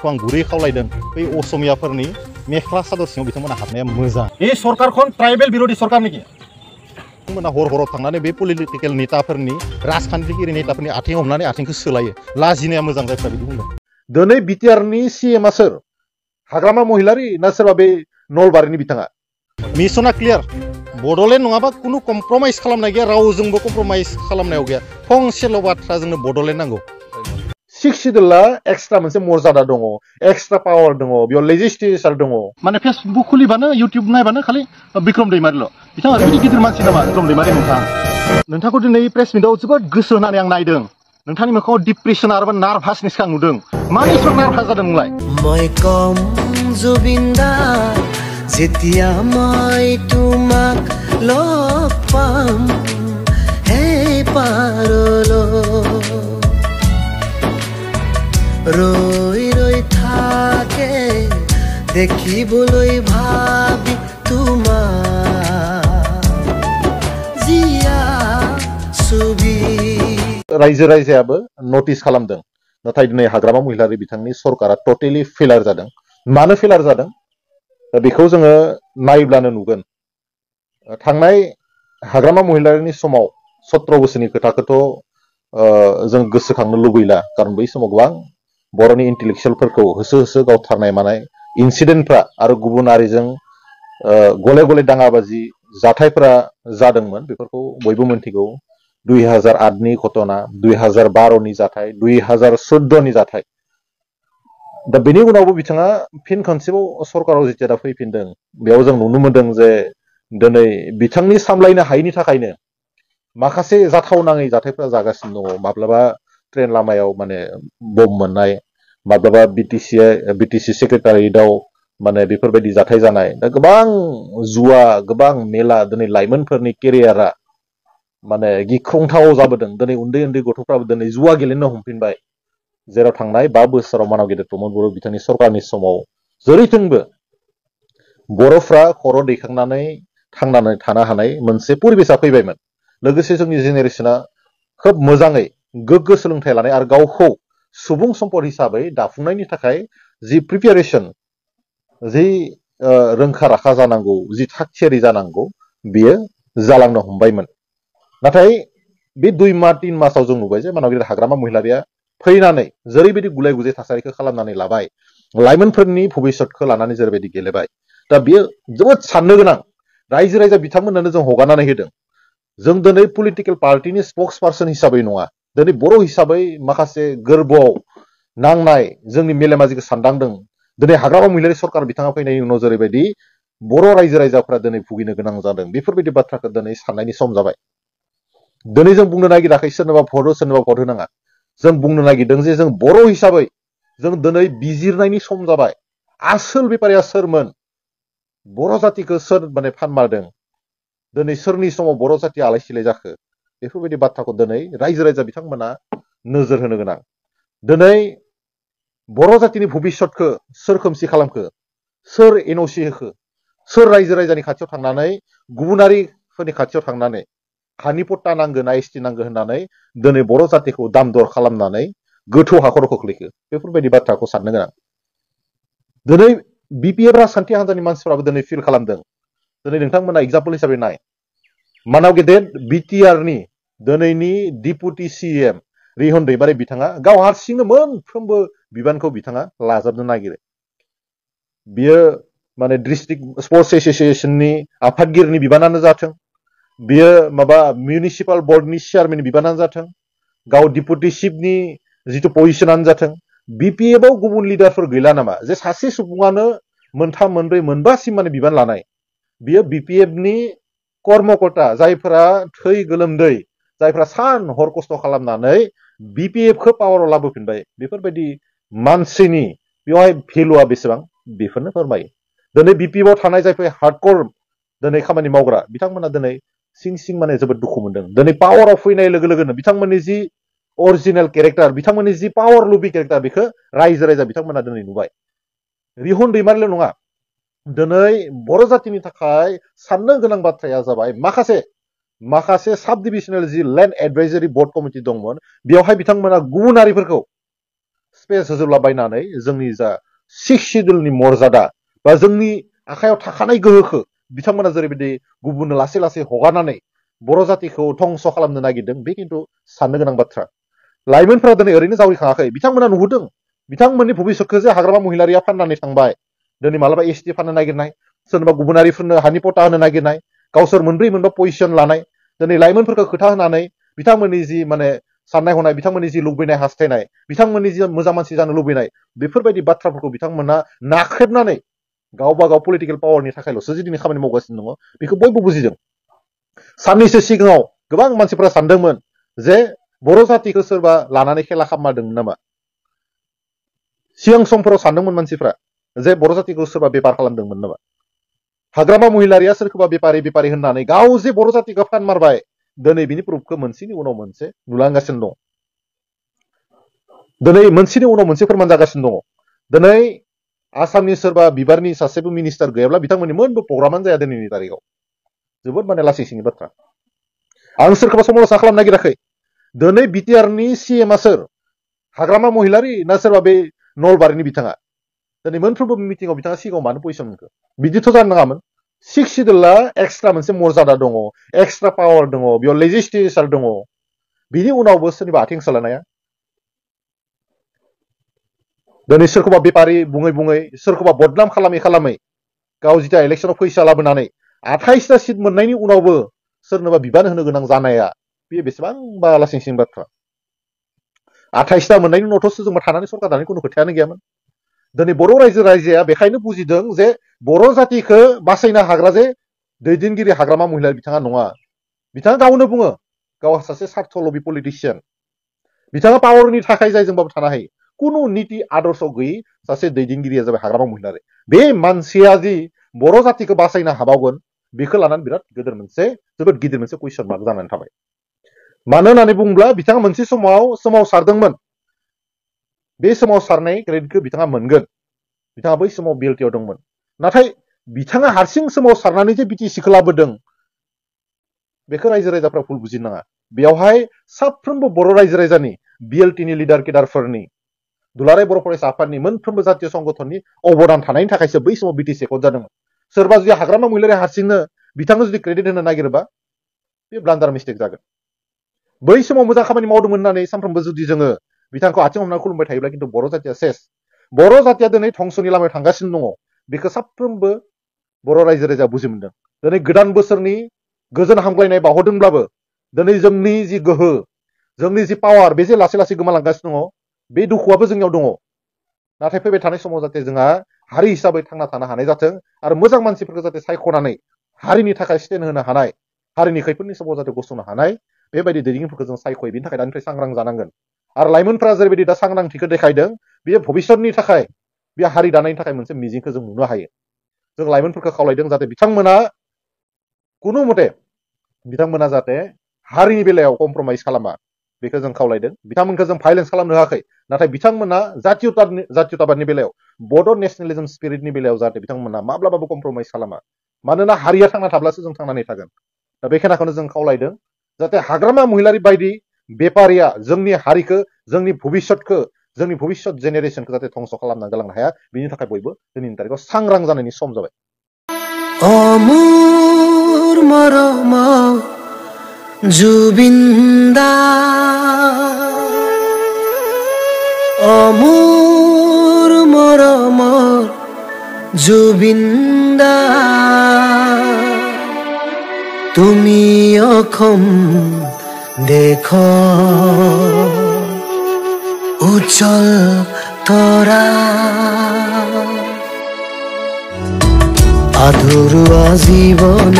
बिथांमोनखौ आं गुरै खावलायदों बै असमियाफोरनि मेख्ला सादर सिङाव बिथांमोना हाबनाया मोजां बे सरकारखौ ट्राइबेल बिरोधी सरकार नेকি बिथांमोना हर थांनानै बे पलिटिकेल नेताफोरनि राजखान्थिगिरि नेताफोरनि आथिं हमनानै आथिंखौ सोलायो लाजिनाया मोजां जायफ्रा बिदि बुंदों दिनै बिटिआरनि सिएमआ सोर हाग्रामा महिलारि ना सोरबा बे नलबारिनि बिथाङा मिसना क्लियार बड'लेण्ड नङाबा कुनु कम्प्रमाइज खालामनाय गैया रावजोंबो कम्प्रमाइज खालामनायाव गैया फंसेल' बाथ्रा जोंनो बड'लेण्ड नांगौ सिक्स सिडुलआ एक्सट्रा मोनसे मर्यादा दङ एक्सट्रा पावार दङ बेयाव लेजिस्लेचार दङ माने फेसबुक खुलिबानो इउटिउब नायबानो खालि बिक्रम दैमारिल' बिथाङा ओरैबायदि गिदिर मानसि नामा बिक्रम दैमारि नोंथांखौ दिनै प्रेस मिटआव जोबोद गोसो होनानै आं नायदों नोंथांनि मोखाङाव डिप्रेसन आरो नार्भासनेसखौ आं नुदों मानो एसेबां नार्भास जादों नोंलाय মই কম জুবিনদা যেতিয়া মই তোমাক লগ পাম হে পাৰলৈ ৰৈ ৰৈ থাকে দেখিবলৈ ভাবি তোমাক জিয়া ছবি रायजो राजायाबो नटिस खालामदों नाथाय दिनै हाग्रामा महिलारि बिथांनि सरकारा टटेलि फेलार जादों मानो फेलार जादों बेखौ जोङो नायब्लानो नुगोन थांनाय हाग्रामा महिलारिनि समाव 17 बोसोरनि खोथाखौथ' जों गोसोखांनो लुबैला खारन बै समाव गोबां बर'नि इन्टेलेक्चुवेलफोरखौ होसो होसो गावथारनाय मानाय इन्सिडेन्टफ्रा आरो गुबुन हारिजों गले गले दाङाबाजि जाथायफोरा जादोंमोन बेफोरखौ बयबो मोनथिगौ 2008 नि घटना 2012 नि जाथाय 2014 नि जाथाय दा बेनि उनावबो बिथाङा फिन खनसेबाव सरकाराव जेथिया दा फैफिनदों बेयाव जों नुनो मोनदों जे दिनै बिथांनि सामलायनो हायैनि थाखायनो माखासे जाथावनाङै जाथायफोरा जागासिनो दङ माब्लाबा ट्रेन लामायाव माने बम मोननाय माब्लाबा बिटिसि सेक्रेटारियेटआव माने बेफोरबायदि जाथाय जानाय दा गोबां जुवा गोबां मेला दिनै लाइमोनफोरनि केरियारा माने गिख्रंथाव जाबोदों दिनै उन्दै उन्दै गथ'फ्राबो दिनै जुवा गेलेनो हमफिनबाय जेराव थांनाय 5 बोसोराव मानाव गेदेर प्रमद बर' बिथांनि सरकारनि समाव जेरैथिंबो बर'फ्रा खर' दैखांनानै थांनानै थानो हानाय मोनसे परिबेसा फैबायमोन लोगोसे जोंनि जेनेरेसना खोब मोजाङै गोग्गो सोलोंथाइ लानाय आरो गावखौ सुबुं सम्पद हिसाबै दाफुंनायनि थाखाय जि प्रिपेरेसन जि रोंखा राखा जानांगौ जि थागथियारि जानांगौ बियो जालांनो हमबायमोन नाथाय बे 2 मास 3 मासाव जों नुबाय जे मानाव गेदेर हाग्रामा महिलारिया फैनानै जेरैबायदि गुलाय गुजाय थासारिखौ खालामनानै लाबाय लाइमोनफोरनि भबिष्यतखौ लानानै जेरैबायदि गेलेबाय दा बियो जोबोद साननो गोनां रायजो राजा बिथांमोननो जों हगारनानै होदों जों दिनै पलिटिकेल पार्टिनि स्पक्स पार्सन हिसाबै नङा दिनै बर' हिसाबै माखासे गोरबोआव नांनाय जोंनि मेलेमाजिखौ सानदांदों दिनै हाग्रामा महिलारि सरकार बिथाङा फैनायनि उनाव जेरैबायदि बर' रायजो राजाफ्रा दिनै भुगिनो गोनां जादों बेफोरबायदि बाथ्राखौ दिनै साननायनि सम जाबाय दिनै जों बुंनो नागिराखै सोरनोबा भट होनाङा जों बुंनो नागिरदों जे जों बर' हिसाबै जों दिनै बिजिरनायनि सम जाबाय आसोल बेपारिया सोरमोन बर' जातिखौ सोर माने फानमारदों दिनै सोरनि समाव बर' जातिया आलाय सिलाय जाखो बेफोरबायदि बाथ्राखौ दिनै रायजो राजा बिथांमोना नोजोर होनो गोनां दिनै बर' जातिनि भबिष्यतखौ सोर खोमसि खालामखो सोर एनअसि होखो सोर रायजो राजानि खाथियाव थांनानै गुबुनारिफोरनि खाथियाव थांनानै हानि पट्टा नांगोन एसटि नांगोन होननानै दिनै बर' जातिखौ दाम दर खालामनानै गोथौ हाखराव खोख्लैखो बेफोरबायदि बाथ्राखौ साननो गोनां दिनै बिपिएफ राजखान्थि हान्जानि मानसिफोराबो दिनै फिल खालामदों दिनै नोंथांमोना एग्जाम्पल हिसाबै नाय मानाव गेदेर बिटिआरनि दिनैनि डिपुटि सिएम रिहन दैमारि बिथाङा गाव हारसिंनो मोनफ्रोमबो बिबानखौ बिथाङा लाजाबनो नागिरो बियो माने डिस्ट्रिक्ट स्पर्ट्स एसोसिएशननि आफादगिरिनि बिबानानो जाथों बियो माबा मिउनिसिपाल बर्डनि चेयारमेननि बिबानानो जाथों गाव डिपुटि चिफनि जिथु पजिशनानो जाथों बिपिएफआव गुबुन लिडारफोर गैला नामा जे सासे सुबुङानो 3, 4, 5 सिम माने बिबान लानाय बियो बिपिएफनि कर्मकर्ता जायफोरा थै गोलोमदै जायफोरा सान हर खस्थ' खालामनानै बिपिएफखौ पावाराव लाबोफिनबाय बेफोरबायदि मानसिनि बेवहाय भेलुआ बेसेबां बेफोरनो फोरमायो दिनै बिपिएफआव थानाय जायफोर हार्डकर दिनै खामानि मावग्रा बिथांमोना दिनै सिं सिं माने जोबोद दुखु मोनदों दिनै पावाराव फैनाय लोगो लोगोनो बिथांमोननि जि अरिजिनेल केरेक्टार बिथांमोननि जि पावार लुबि केरेक्टार बेखौ रायजो राजा बिथांमोना दिनै नुबाय रिहन दैमारिल' नङा दिनै बर' जातिनि थाखाय साननो गोनां बाथ्राया जाबाय माखासे साब डिभिजनेल जि लेन्ड एडभाइजारि बर्ड कमिटि दंमोन बेवहाय बिथांमोना गुबुनारिफोरखौ स्पेस होजोबलाबायनानै जोंनि जा 6 शिड्युलनि मर्यादा बा जोंनि आखायाव थाखानाय गोहोखौ बिथांमोना जेरैबायदि गुबुननो लासै लासै हगारनानै बर' जातिखौ धंस खालामनो नागिरदों बे खिन्थु साननो गोनां बाथ्रा लाइमोनफोरा दिनै ओरैनो जावरिखाङाखै बिथांमोना नुहुरदों बिथांमोननि भबिष्यतखौ जे हाग्रामा महिलारिया फाननानै थांबाय दिनै मालाबा एसटि फाननो नागिरनाय सोरबा गुबुनारिफोरनो हानि पटा होनो नागिरनाय गावसोर मोनब्रै मोनबा पजिशन लानाय दिनै लाइमोनफोरखौ खोथा होनानै बिथांमोननि जि माने साननाय हनाय बिथांमोननि जि लुबैनाय हास्थायनाय बिथांमोननि जि मोजां मानसि जानो लुबैनाय बेफोरबायदि बाथ्राफोरखौ बिथांमोना नाख्रेबनानै गावबा गाव पलिटिकेल पावारनि थाखायल'सो जे दिनै खामानि मावगासिनो दङ बेखौ बयबो बुजिदों साननैसो सिगाङाव गोबां मानसिफोरा सानदोंमोन जे बर' जातिखौ सोरबा लानानै खेला खालामदोंमोन नामा सिगां समफोराव सानदोंमोन मानसिफ्रा जे बर' जातिखौ सोरबा बेपार खालामदोंमोन नामा हाग्रामा महिलारिया सोरखौबा बेपारि होननानै गाव जे बर' जातिखौ फानमारबाय दिनै बिनि प्रुफखौ मोनसेनि उनाव मोनसे नुलांगासिनो दं दिनै मोनसेनि उनाव मोनसे फोरमान जागासिनो दङ दिनै आसामनि सोरबा बिबारनि सासेबो मिनिस्टार गैयाब्ला बिथांमोननि मोनबो प्रग्रामानो जाया दिनैनि तारिखाव जोबोद माने लासिं सिंनि बाथ्रा आं सोरखौबा समालोचना खालामनो नागिराखै दिनै बिटिआरनि सिएमआ सोर हाग्रामा महिलारि ना सोरबा बे नलबारिनि बिथाङा दिनै मोनफ्रोमबो मिटिंआव बिथाङा सिगाङाव मानो पजिशन मोनखो बिदिथ' जानो नाङामोन 6 शिड्युलआ एक्सट्रा मोनसे मर्यादा दङ एक्सट्रा पावार दङ बेयाव लेजिस्लेचार दङ बिनि उनावबो सोरनिबा आथिं सालायनाया दिनै सोरखौबा बेपारि बुङै बुङै सोरखौबा बदनाम खालामै गाव जिता इलेक्सनाव फैसा लाबोनानै 28टा सिट मोननायनि उनावबो सोरनोबा बिबान होनो गोनां जानाया बे बेसेबांबा लासिं सिं बाथ्रा 28टा मोननायनि उनावथ' सोरजोंबा थानानै सरकार दानायनि खुनु खोथायानो गैयामोन दिनै बर' रायजोआ बेखायनो बुजिदों जे बर' जातिखौ बासायनो हाग्रा जे दैदेनगिरि हाग्रामा महिलारि बिथाङा नङा बिथाङा गावनो बुङो गाव सासे स्वार्थलबि पलिटिशियान बिथाङा पावारनि थाखाय जायजोंबाबो थानो हायो कुनु नीति आदर्श गैयै सासे दैदेनगिरिया जाबाय हाग्रामा महिलारि बे मानसिया जि बर' जातिखौ बासायनो हाबावगोन बेखौ लानानै बिराद जोबोद गिदिर मोनसे कुइसन मार्क जानानै थाबाय मानो होननानै बुङोब्ला बिथाङा मोनसे समाव सोमावसारदोंमोन बे सोमावसारनाय क्रेडिटखौ बिथाङा मोनगोन बिथाङा बै समाव बिएलटिआव दंमोन नाथाय बिथाङा हारसिं सोमावसारनानै जे बिटिसिखौ लाबोदों बेखौ रायजो राजाफ्रा भुल बुजिनो नाङा बेयावहाय साफ्रोमबो बर' रायजो राजानि बिएलटिनि लिडार केडारफोरनि दुलाराय बर' फरायसा आफादनि मोनफ्रोमबो जातीय संगठननि अबदान थानायनि थाखायसो बै समाव बिटिसि एकट जादोंमोन सोरबा जुदि हाग्रामा महिलारि हारसिंनो बिथांनो जुदि क्रेडिट होनो नागिरोबा बे ब्लान्डार मिस्टेक जागोन बै समाव मोजां खामानि मावदोंमोन होननानै सानफ्रोमबो जुदि जोङो बिथांखौ आथिं हमनानै खुलुमबाय थायोब्ला खिन्थु बर' जातिया सेस बर' जातिया दिनै धंसनि लामायाव थांगासिनो दङ बेखौ साफ्रोमबो बर' रायजो राजा बुजि मोनदों दिनै गोदान बोसोरनि गोजोन हामग्लायनाय बावहरदोंब्लाबो दिनै जोंनि जि गोहो जोंनि जि पावार बे जे लासै लासै गोमालांगासिनो दङ बे दुखुआबो जोंनियाव दङ नाथाय फैबाय थानाय समाव जाहाथे जोंहा हारि हिसाबै थांना थानो हानाय जाथों आरो मोजां मानसिफोरखौ जाहाथे सायख'नानै हारिनि थाखाय स्टेन्ड होनो हानाय हारिनि खैफोदनि समाव जाहाथे गसंनो हानाय बेबायदि दैदेनगिरिफोरखौ जों सायख'यो बेनि थाखाय दानिफ्राय सांग्रां जानांगोन आरो लाइमोनफोरा जेरैबायदि दा सांग्रांथिखौ देखायदों बेयो भबिष्यतनि थाखाय बे हारि दानायनि थाखाय मोनसे मिजिंखौ जों नुनो हायो जों लाइमोनफोरखौ खावलायदों जाहाथे बिथांमोना कुनु मते बिथांमोना जाहाथे हारिनि बेलायाव कमप्रमाइज खालामा बेखौ जों खावलायदों बिथांमोनखौ जों भाइलेन्स खालामनो होआखै नाथाय बिथांमोना जातीयताबादनि बेलायाव बड' नेशनेलिज्म स्पिरिटनि बेलायाव जाहाथे बिथांमोना माब्लाबाबो कमप्रमाइज खालामा मानोना हारिया थांना थाब्लासो जों थांनानै थागोन दा बे खोनाखौनो जों खावलायदों जाहाथे हाग्रामा महिलारि बायदि बेपारिया जोंनि हारिखौ जोंनि भबिष्यतखौ जोंनि भबिष्यत जेनेरेसनखौ जाहाथे धंस खालामना गालांनो हाया बिनि थाखाय बयबो दिनैनि तारिखाव सांग्रां जानायनि सम जाबाय अमुर मरम जुबिन्दा अमुर मरम जुबिन्दा তুমি অসম দেখ উজ্জ্বল তৰা আধৰুৱা জীৱন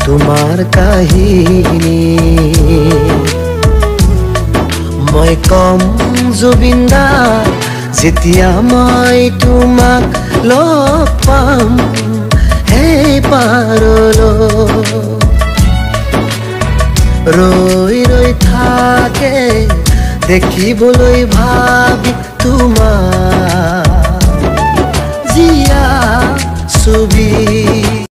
তোমাৰ কাহিনী মই কম জুবিন্দা যেতিয়া মই তোমাক লগ পাম এই পাৰলৈ ৰৈ ৰৈ থাকে দেখিবলৈ ভাবি তোমাৰ জিয়া ছবি